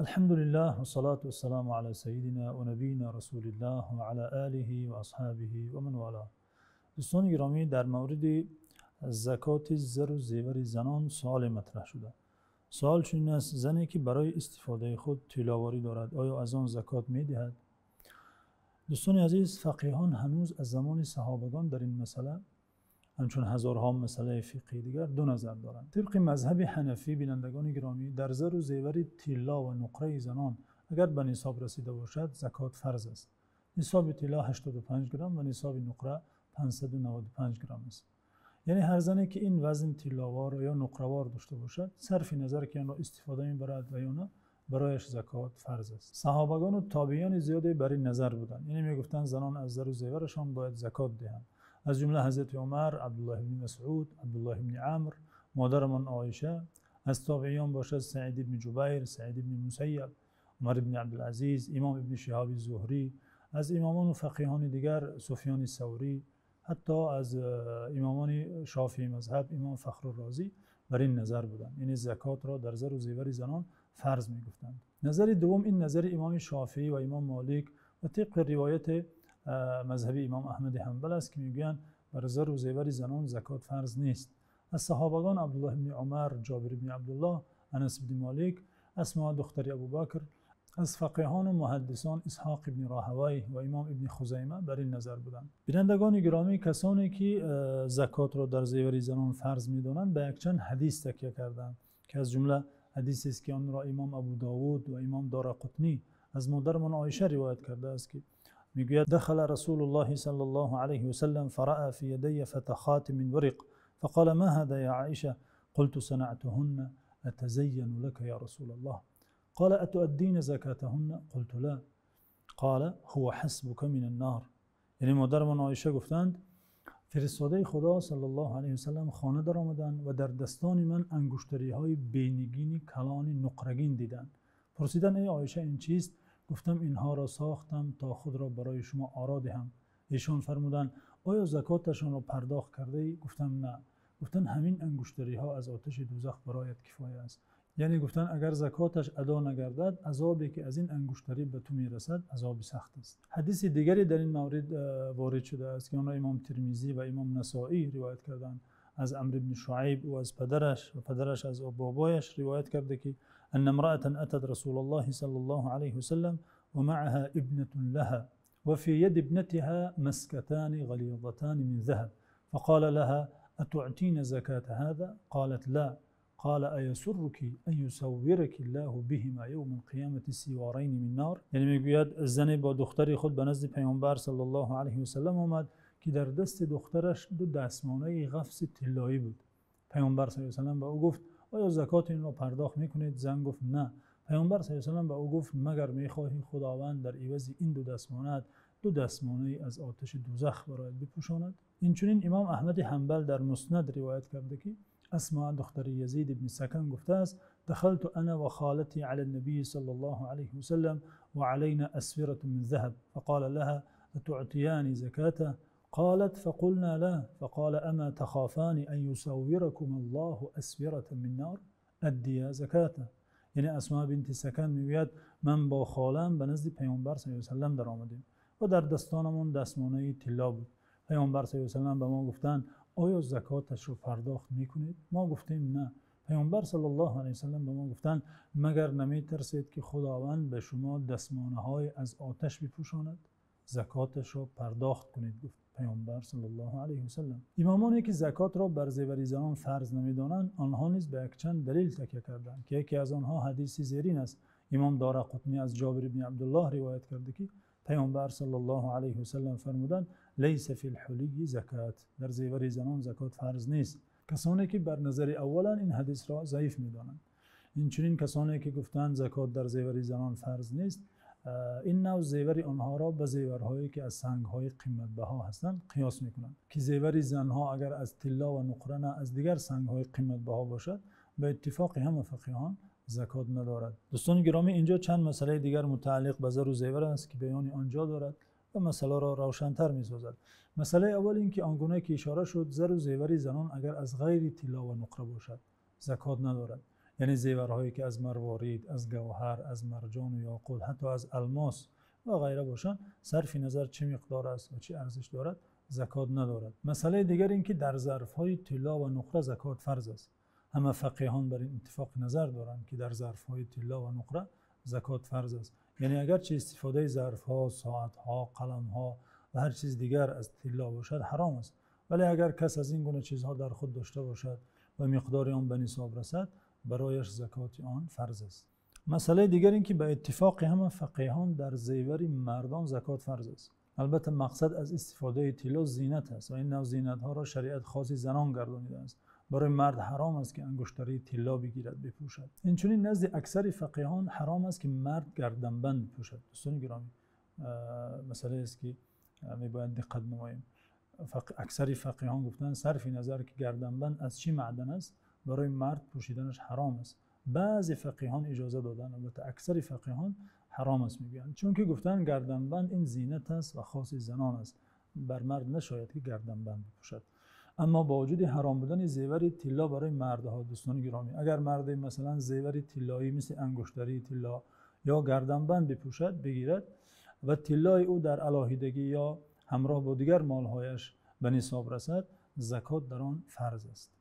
Алҳамдулиллаҳ вассалату вассаламу ала саййидина ва набиййина расулиллаҳ ва ала олиҳи ва асҳобиҳи ва ман валаҳ. Дӯстони гиромӣ, дар мавриди закоти зару зевари занон саволе матраҳ шуда. Савол чунин аст: зане ки барои истифодаи худ тиловорӣ дорад, оё аз он закот медиҳад? Дӯстони азиз, фақеҳон ҳанӯз аз замони саҳобагон дар ин масъала, ҳамчун ҳазорҳо масъалаи фиқҳии дигар, ду назар доранд. Тибқи мазҳаби ҳанафӣ, бинандагони гиромӣ, дар зару зевари тилло ва нуқраи занон агар ба нисоб расида бошад, закот фарз аст. Нисоби тилло 85 грамм ва нисоби нуқра 595 грамм аст. Яъне ҳар зане ки ин вазни тилловор ё нуқравор дошта бошад, сарфи назар ки онро истифода мебарад ва ё не, барояш закот фарз аст. Саҳобагон ва тобеъин зиёде бар ин назар буданд. Яъне мегуфтанд занон аз зару зеварашон бояд закот диҳанд. Аз ҷумла Ҳазрати Умар, Абдуллоҳ ибни Масъуд, Абдуллоҳ ибни Амр, модарамон Оиша, аз тобеъин бошад Саид ибни Ҷубайр, Саид ибни Мусайяб, Умар ибни Абдулазиз, Имом Ибни Шиҳоб Зуҳрӣ, аз имомон ва фақеҳони дигар Суфёни Саврӣ, ҳатто аз имомони Шофеъӣ мазҳаб Имом Фахри Розӣ бар ин назар буданд. Яъне закотро дар зару зевари занон фарз мегуфтанд. Назари дуввум ин назари Имом Шофеъӣ ва Имом Молик ва тибқи ривояти мазҳаби Имом Аҳмад Ҳанбал аст, ки мегӯянд бар зару зевари занон закот фарз нест. Аз саҳобагон Абдуллоҳ ибни Умар, Ҷобир ибни Абдуллоҳ, Анас ибни Молик, Асмо духтари Абӯбакр, аз фақеҳон ва муҳаддисон Исҳоқ ибни Роҳавайҳ ва Имом Ибни Хузайма бар ин назар буданд. Бинандагони гиромӣ, касоне ки закотро дар зевари занон фарз медонанд, ба якчанд ҳадис такя кардаанд, ки аз ҷумла ҳадисест ки онро Имом Абӯдовуд ва Имом Дорақутнӣ аз модарамон Оиша ривоят кардааст, ки мегӯяд: دخل رسول الله صلى الله عليه وسلم فرأى في يدي فتخات من ورق فقال ما هذا يا عائشة؟ قلت صنعتهن أتزين لك يا رسول الله. قال أتؤدين زكاتهن؟ قلت لا. قال هو حسبك من النار. یعنی مادرمان عایشه گفتند فرستاده خدا صلی الله علیه وسلم خانه در آمدند و در دستان من انگشتری‌های بینگین کلان نقرگین دیدند. پرسیدند ای عایشه این چیست؟ گفتم اینها را ساختم تا خود را برای شما آرا دهم. ایشان فرمودند آیا زکاتشان را پرداخت کرده ای؟ گفتم نه. گفتند همین انگشتری‌ها از آتش دوزخ برایت کفایه است. یعنی گفتند اگر زکاتش ادا نگردد، عذابی که از این انگشتری به تو میرسد عذاب سخت است. حدیث دیگری در این مورد وارد شده است که آن را امام ترمذی و امام نسائی روایت کردند. از عمرو بن شعیب و از پدرش و پدرش از بابایش روایت کرده که ان امرأة اتت رسول الله صلى الله عليه وسلم ومعها ابنة لها وفي يد ابنتها مسكتان غليظتان من ذهب فقال لها أتعطين زكاة هذا؟ قالت لا. قال أيسرك أن يسورك الله بهما يوم القيامة سوارين من نار؟ یعنی میگوید زن با دختر خود به نزد پیامبر صلی الله علیه و سلم آمد که در دست دخترش دو دستمانه غفص طلایی بود. پیامبر صلی الله علیه و سلم به او گفت آیا زکات این را پرداخت میکنید؟ زن گفت نه. پیامبر صلی الله علیه و سلم به او گفت مگر میخواهی خداوند در عوض این دو دستمانه دو دستمانه از آتش دوزخ برایت بپوشاند؟ اینچنین امام احمد حنبل در مسند روایت کرده که اسماء دختر یزید بن سکن گفته است دخلت انا وخالتي على النبي صلى الله عليه وسلم وعلينا أسورة من ذهب فقال لها أتعطيان زكاته؟ قالت فقلنا لا. فقال أما تخافان أن يسوركم الله أسورة من نار؟ أديا زكاته. یعنی اسماء بنت سکن میگوید من با خالم به نزد پیامبر صلی الله علیه و سلم در آمدیم و در دستانمان دستمانه طلا بود. پیامبر صلی الله علیه و سلم به ما گفتند آیا زکاتش رو پرداخت میکنید؟ ما گفتیم نه. پیامبر صلی الله علیه و سلم به ما گفتند مگر نمیترسید که خداوند به شما دستمانه های از آتش بپوشاند؟ زکاتش را پرداخت کنید، گفت پیامبر صلی الله علیه و سلم. امامانی که زکات را بر زیور زنان فرض نمیدانند، آنها نیز به یکچند دلیل تکیه کردند که یکی از آنها حدیث زیرین است. امام دارقطنی از جابر بن عبدالله روایت کرده که پیامبر صلی الله علیه و سلم فرمودند لیس فی الحلی زکات، در زیور زنان زکات فرض نیست. کسانی که بر نظر اولا این حدیث را ضعیف میدانند. اینچنین کسانی که گفتند زکات در زیور زنان فرض نیست، این نوع زیور آنها را به زیورهایی که از سنگ‌های قیمت‌بها هستند قیاس می‌کنند که زیور زنها اگر از طلا و نقره نه از دیگر سنگ‌های قیمت‌بها باشد، به اتفاق همه فقیهان زکات ندارد. دوستان گرامی، اینجا چند مسئله دیگر متعلق به زر و زیور است که بیان آنجا دارد و مسئله را روشن‌تر می‌سازد. مسئله اول این که آنگونه که اشاره شد، زر و زیور زنان اگر از غیر طلا و نقره باشد زکات ندارد. Яъне зеварҳое ки аз марворид, аз гавҳар, аз марҷон ва ёқут, ҳатто аз олмос ва ғайра бошанд, сарфи назар чӣ миқдор аст ва чӣ арзиш дорад, закот надорад. Масъалаи дигар ин ки дар зарфҳои тилло ва нуқра закот фарз аст. Ҳама фақеҳон бар ин иттифоқи назар доранд, ки дар зарфҳои тилло ва нуқра закот фарз аст. Яъне агарчи истифодаи зарфҳо, соатҳо, қаламҳо ва ҳар чизи дигар аз тилло бошад ҳаром аст, вале агар кас аз ин гуна чизҳо дар худ дошта бошад ва миқдори он ба нисоб расад, барояш закоти он фарз аст. Масъалаи дигар ин ки ба иттифоқи ҳама фақеҳон дар зевари мардон закот фарз аст. Албатта мақсад аз истифодаи тилло зинат аст ва ин навъ зинатҳоро шариат хоси занон гардонидааст. Барои мард ҳаром аст ки ангуштарии тилло бигирад, бипӯшад. Инчунин назди аксари фақеҳон ҳаром аст ки мард гарданбанд бипӯшад. Дӯстони гиромӣ, масъалае аст ки мебояд диққат намоем. Аксари фақеҳон гуфтанд сарфи назар ки гарданбанд аз чӣ маъдан аст, барои мард пӯшиданаш ҳаром аст. Баъзе фақеҳон иҷоза доданд, албатта аксари фақеҳон ҳаром аст мегӯянд, чунки гуфтанд гарданбанд ин зинат аст ва хоси занон аст, бар мард нашояд ки гарданбанд бипӯшад. Аммо бо вуҷуди ҳаром будани зевари тилло барои мардҳо, дӯстони гиромӣ, агар марде масалан зевари тиллоӣ мисли ангуштарии тилло ё гарданбанд бипӯшад, бигирад ва тиллои ӯ дар алоҳидагӣ ё ҳамроҳ бо дигар молҳояш ба нисоб расад, закот дар он фарз аст.